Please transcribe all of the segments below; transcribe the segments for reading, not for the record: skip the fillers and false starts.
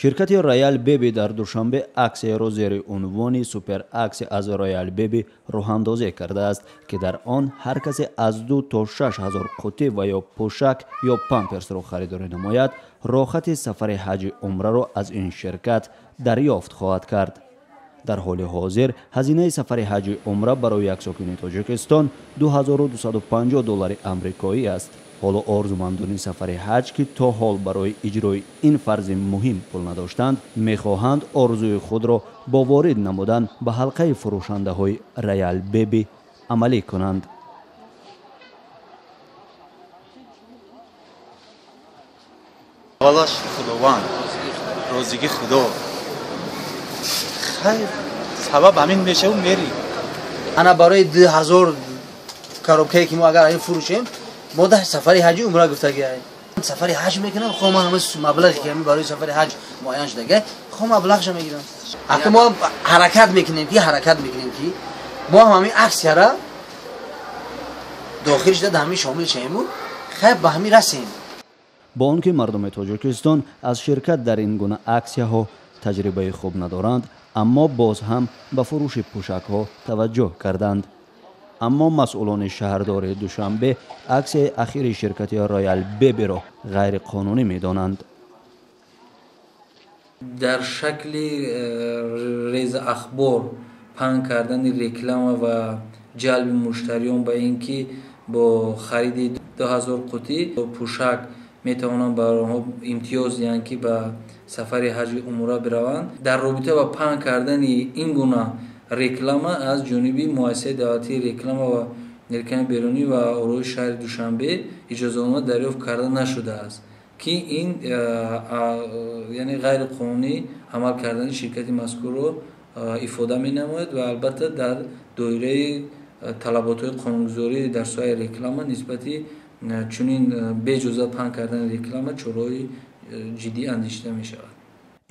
Ширкати Роял Беби дар Душанбе аксияро зери унвони супер аксия аз Роял Беби роҳандозӣ кардааст, ки дар он ҳар касе аз 2 то 6 ҳазор қутӣ ва ё пӯшак ё памперсро харидорӣ намояд, роҳхати сафари ҳаҷи умраро аз ин ширкат дарёфт хоҳад кард. Дар ҳоли ҳозир ҳазинаи сафари ҳаҷи умра барои як сокини Тоҷикистон 2250 доллари амрикоӣ аст. Ҳоло орзумандони сафари ҳаҷ, ки то ҳол барои иҷрои ин фарзи муҳим пул надоштанд, мехоҳанд орзуи худро бо ворид намудан ба ҳалқаи фурӯшандаҳои Роял Беби амалӣ кунанд. Аввалаш Худованд, розигӣ Худо. Хайр, сабаб ҳамин мешаву мери. Ана барои 2000 коробкае ки мо агар ин фурӯшем, мо дар сафари ҳаҷи умра гуфтагӣ сафари ҳаҷ мекунам, хо ман ҳама маблағе ки барои сафари ҳаҷ муайян шудага, хо маблағша мегирам. Ака мо ҳаракат мекунем ки мо ҳам ҳамин аксияра дохил шуда дар ҳамин шомил шавему, хайр ба ҳамин расем. Бо он ки мардуми Тоҷикистон аз ширкат дар ин гуна аксияҳо таҷрибаи хуб надоранд, аммо боз ҳам ба фурӯши пӯшакҳо таваҷҷӯҳ карданд. Аммо масъулони шаҳрдории Душанбе аксияи ахири ширкати Роял Бебиро ғайриқонунӣ медонанд. Дар шакли резаахбор паҳн кардани реклама ва ҷалби муштариён ба ин ки бо хариди 2000 қутӣ пӯшак метавонанд ба онҳо имтиёз диҳанд ки ба сафари ҳаҷи умра бираванд. Дар робита ба паҳн кардани ин гуна реклама аз ҷониби муассисаи давлатии реклама ва реклами берунӣ ва ороиши шаҳри Душанбе иҷозатнома дарёфт карда нашудааст, ки ин яъне ғайриқонунӣ амал кардани ширкати мазкурро ифода менамояд ва албатта дар доираи талаботҳои қонунгузорӣ дар соҳаи реклама нисбати чунин беиҷозат паҳн кардани реклама чораҳои ҷиддӣ андешида мешавад.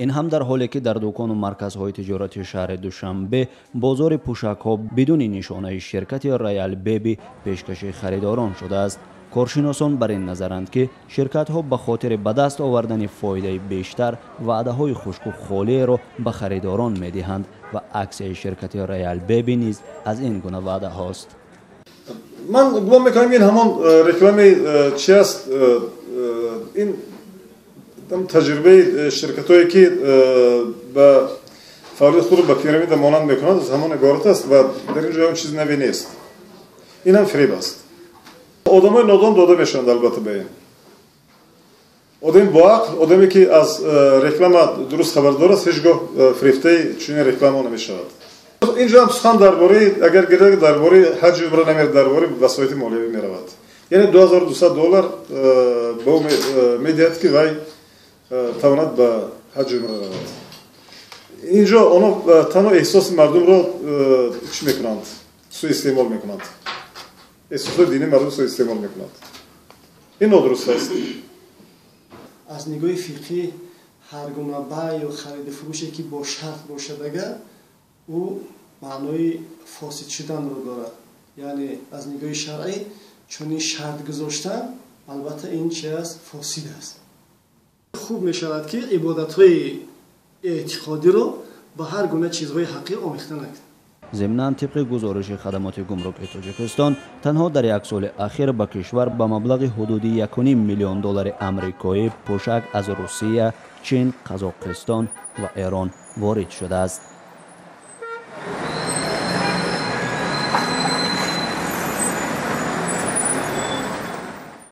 Ин ҳам дар ҳоле ки дар дукону марказҳои тиҷорати шаҳри Душанбе бозори пӯшакҳо бидуни нишонаи ширкати Роял Беби пешкаши харидорон шудааст. Коршиносон бар ин назаранд, ки ширкатҳо ба хотири ба даст овардани фоидаи бештар ваъдаҳои хушку холиеро ба харидорон медиҳанд ва аксияи ширкати Роял Беби низ аз ин гуна ваъдаҳост. Ман гумон мекунам, ин ҳамон рекламаи чи аст, ин таҷрибаи ширкатҳое ки ба фаъолияти худро ба пирамида монанд мекунанд, аз ҳамон иборат аст ва дар ин ҷо ҳам чизи наве нест. Ин ҳам фиреб аст. Одамои нодон дода мешаванд албатта ба ин. Одами боақл, одаме ки аз реклама дуруст хабардор аст, ҳеҷ гоҳ фирефтаи чунин реклама намешавад. Ин ҷо ҳам сухан дар бораи, агар гирад, дар бораи ҳаҷи умра намерад, дар бораи васоити молиявӣ меравад. Яъне 2200 доллар ба ӯ медиҳад, ки вай тавонад ба ҳаҷи умра равад. Инҷо оно танҳо эҳсоси мардумро чӣ мекунанд? Суистеъмол мекунанд. Эҳсосоти динии мардум суистеъмол мекунанд. Ин нодуруст аст. Аз нигоҳи фиқҳӣ ҳар гуна бай ё хариду фурӯше ки бо шарт бошад, агар ӯ маънои фосид шуданро дорад, яъне аз нигоҳи шаръӣ чунин шарт гузоштан албатта ин чи аст? Фосид аст. Хуб мешавад ки ибодатҳои эътиқодиро ба ҳар гуна чизҳои ҳақиқ омехта накунад. Зимнан тибқи гузориши хадамоти гумруки Тоҷикистон, танҳо дар як соли ахир ба кишвар ба маблағи ҳудуди 1,5 миллион доллари амрикоӣ пӯшак аз Русия, Чин, Қазоқистон ва Эрон ворид шудааст.